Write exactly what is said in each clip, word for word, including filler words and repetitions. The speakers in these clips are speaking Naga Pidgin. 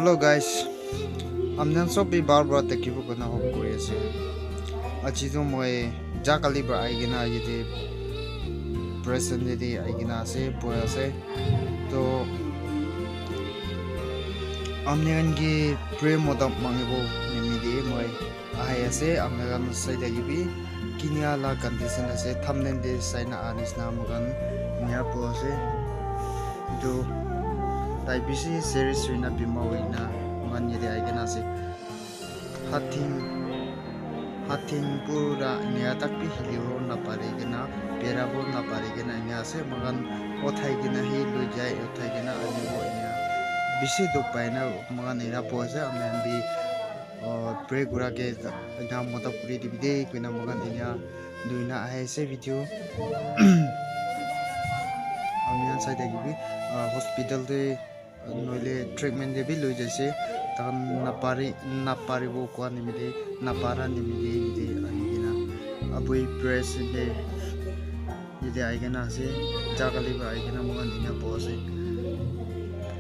Hello guys, apni khan sob bi bhal para thakibo koina hope kuri ase. Aji toh moi jagah te para ahi kena yate present te ahi kena ase, bohi ase. Toh apni khan ke prayer mota mangibo nimite moi ahi ase, apni khan sai thakibi kinia la condition ase, thumbnail te sai na aha nisna moi khan enia bohi ase. Etu tai bishi serious hoina bimar hoina moi khan yate ahi kena ase. Hath tin, hath tin pura enia tak bi hilibo napari kena, berabo napari kena enia ase. Moi khan uthai kena hi loi jai, uthai kena anibo enia. Bishi dukh pai na moi khan enia bohi ase, apni khan bi, uh, pray kura ke enia mota kuri dibi de koina moi khan enia loi na ahi ase video. Apni khan sai thakibi, uh, hospital te nohoile treatment te bi loi jaise, takhan napari, naparibo koa nimite, napara nimite yate ahi kena abui press te yate ahi kena ase, jagah te para ahi kena moi khan enia bohi ase.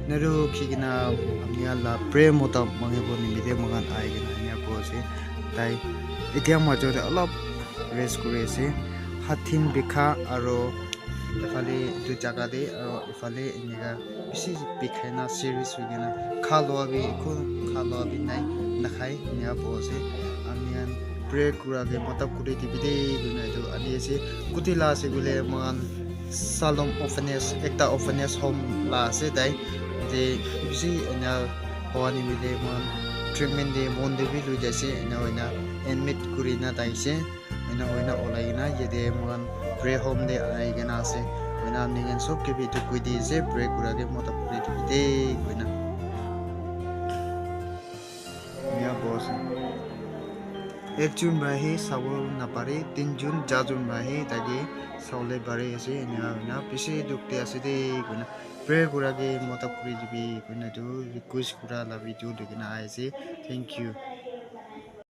Nehru ki kena apni khan la prayer mota mangibo nimite moi khan ahi kena enia bohi ase. Tai etia majot te olop rest kuri ase. Hath tin bikha aro ephale etu jagah te aro ephale enika bishi bikhai na serious hoi kena kha lua bi ekun kha lua bi nai, nakhai enia bohi ase. Apni khan pray kura ke mota kuri dibi de koina etu ani ase. Kuti la ase koile moi khan Salom orphanage, ekta orphanage home la ase tai. Yate bishi enia howa nimite moi khan treatment te mon te bi loi jaise, enia hoina admit kuri na tai ase. Enia hoina olai kena yate moi khan prayer home te ahi kena ase. Hoina apni khan sob ke bi etu koi di ase, pray kura ke mota kuri dibi de koina. Enia bohi ase. Ekjon para he sabo napare, tinjon, charjon para he tai ke sabole pari ase. Enia hoina bishi dukh te ase de koina pray kura ke mota kuri dibi koina etu request kura la video dikhi na ahi ase. Thank you.